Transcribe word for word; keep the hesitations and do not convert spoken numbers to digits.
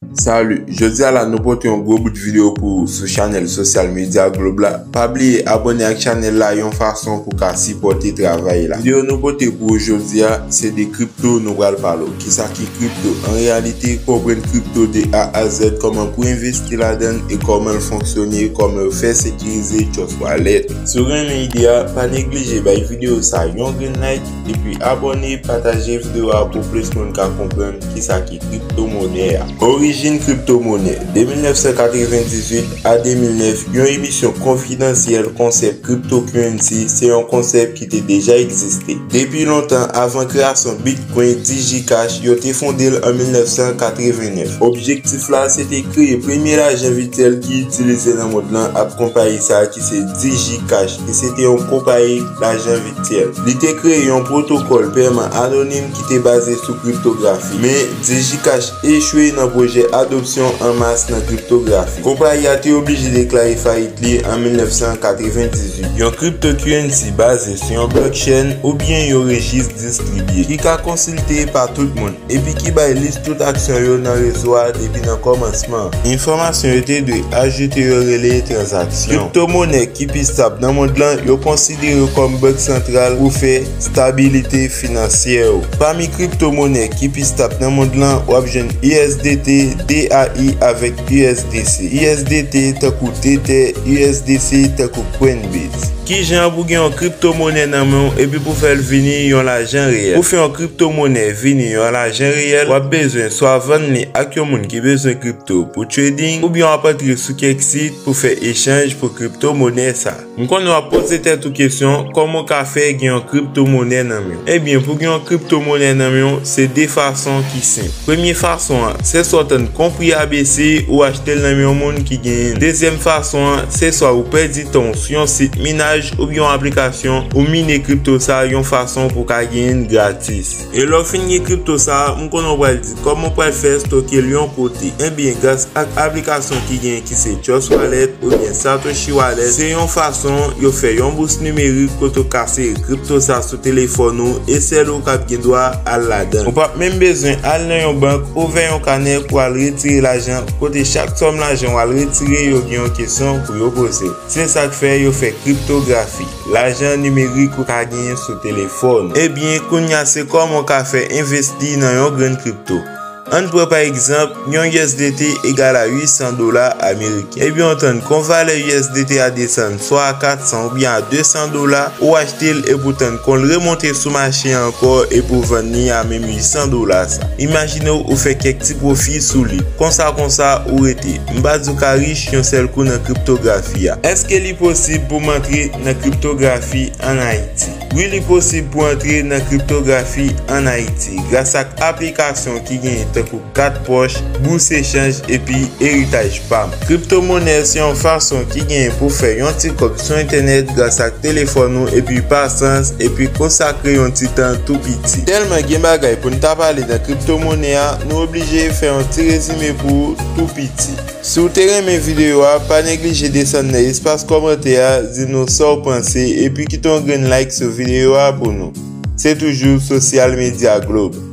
Salut, jodi a la nou pote yon gwo bout videyo pou ou sou chanèl sosyal medya Globe la. Pa bliye abòne ak chanèl la yon fason pou ka sipòte travay la. Videyo nou pote pou ou jodi a, se de kripto nou pral pale w. Kisa ki kripto? An reyalite, konprann kripto de A a Z, kòman pou envesti ladan l e kòman l fonksyone, kòman yo fè sekirize Trust Wallet. Si w renmen ide a, pa neglije bay videyo sa yon grenn like, epi abòne, pataje videyo a pou plis moun ka konprann kisa ki kriptomonè a. Orijin kriptomonè. De mil nèf san katrevendizuit a de mil nèf, yon emisyon konfidansyèl, konsèp cryptocurrency se yon konsèp ki te deja egziste. Depi lontan, avan kreyasyon Bitcoin, DigiCash, yo te fonde l an mil nèf san katrevennèf. Objektif la, se te kreye premye lajan vityèl ki itilize nan mond lan ap konpayi sa a ki se DigiCash, ki se te yon konpayi lajan vityèl. Li te kreye yon pwotokòl pèman anonim ki te baze sou kriptografi. Men, DigiCash echwe nan pwojè adopsyon an mas nan kriptografi. Konpayi a te oblije deklare fayit li an mil nèf san katrevendizuit. Yon cryptocurrency baze sou yon blockchain oubyen yon rejis distribye ki ka konsilte pa tout moun, epi ki bay lis tout aksyon yo nan rezo a depi nan kòmansman. Enfòmasyon yo te dwe ajoute yo rele tranzaksyon. Kriptomonè ki pi stab nan mond lan, yo konsidere yo kòm bank santral pou fè stabilite finansyè w. Pami kriptomonè ki pi stab nan mond lan, w ap jwenn U S D T, D A I avèk U S D C. U S D T tankou Tether, U S D C tankou Coinbase. Kijan pou gen yon kriptomonè nan men w epi pou fè l vini yon lajan reyèl? Pou fè yon kriptomonè vini yon lajan reyèl, w ap bezwen swa vann li ak yon moun ki bezwen kripto pou trading, oubyen w ap antre sou kèk sit pou fè echanj pou kriptomonè sa. M konnen w ap poze tèt ou kesyon, kòman w ka fè gen yon kriptomonè nan men w? Ebyen, pou gen yon kriptomonè nan men w, se de fason ki senp. Premye fason an, se swa w tann konpri A B C ou achte l nan men yon moun ki genyen l. Dezyèm fason an, se swa ou pèdi tan w sou yon sit minaj oubyen yon aplikasyon, ou mine kripto sa yon fason pou w ka genyen l gratis. E lè w fin gen kripto sa, m konnen w pral di, kòman w pral fè stoke l yon kote? Ebyen, gras ak aplikasyon ki genyen ki se Trust Wallet oubyen Satoshi Wallet, se yon fason yo fè yon bous nimerik kote w ka sere kripto sa sou telefòn ou e sèl ou k ap gen dwa al ladan l. Ou p ap menm bezwen al nan yon bank, ouvè yon kanè pou al retire lajan, kote chak sòm lajan w al retire, yo gen yon kesyon pou yo poze w. Se sa k fè yo fè kriptografi, lajan nimerik ou ka genyen sou telefòn ou. Ebyen, kounye a se kòman w ka fè envesti nan yon grenn kripto. Ann pran pa egzanp, yon U S D T egal a uit san dola ameriken. Ebyen, w tann kon valè U S D T a desann swa a kat san oubyen a de san dola, ou achte l epi w tann kon l remonte sou mache a ankò epi w vann li a menm uit san dola sa. Imajine w, ou fè kèk ti pwofi sou li. Konsa konsa, ou rete. M pa di w ka rich yon sèl kou nan kriptografi a. Èske li posib pou m antre nan kriptografi ann Ayiti? Wi, li posib pou antre nan kriptografi ann Ayiti gras ak aplikasyon ki genyen tankou Kat Pòch, Bous Echanj epi Eritaj Pam. Kriptomonè se yon fason ki genyen pou fè yon ti kòb sou entènèt gras ak telefòn ou epi pasyans epi konsakre yon ti tan tou piti. Tèlman gen bagay pou n ta pale nan kriptomonè a, nou oblije fè yon ti rezime pou ou tou piti. Si w te renmen videyo a, pa neglije desann nan espas kòmantè a, di nou sa w panse, epi kite yon grenn like sou videyo a pou nou. Se toujou Sosyal Medya Globe.